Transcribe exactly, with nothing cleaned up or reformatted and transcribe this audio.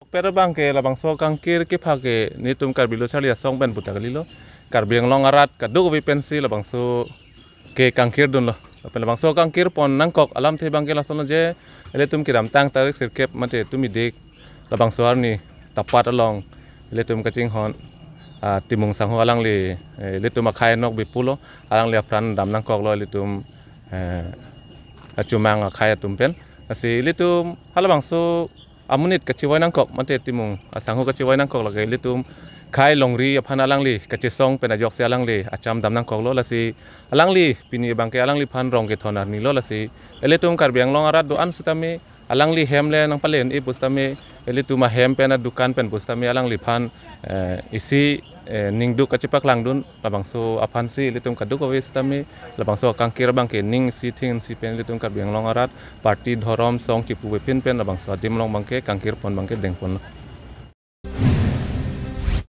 Pera abangke labangso kangkir kepha ke nelitum Karbi Lo Charli Asong pen puta kalilo. Karbi Anglong arat kadokave pensi labangso ke kangkir dunlo. Lapen labangso kangkir pon nangkok alamthe abangke lasonlo je, ilitum kedamtang tarik sirkep mate tumi dik labangso arni tapat along ilitum kachinghon, ah, Timung Sangho alangli, eh, ilitum akhai nokbe pulo, alangli apran dam nangkoklo ilitum, eh, achumang akhai atum pen. Lasi ilitum halabangso amonit kachevoi nangkok mate Timung asangho kachevoi nangkok lake ilitum khei longri aphan alangli kachesong pen ajoksi alangli acham dam nangkoklo. Lasi alangli pini abangke alangliphan rong kethon arnilo. Lasi ilitum Karbi Anglong arat do-an sitame alangli hem le nangpalen-e pusitame, ilitum ahem pen adukan pen pusitame alangliphan, eh, isi, eh, ningduk kachepaklang dun, labangso aphansi ilitum kadokave sitame labangso kangkir abangke ning isi thing isi pen ilitum Karbi Anglong arat party dhorom song chipuve pin pen labangso adim along abangke kangkir pon abangke dengponlo.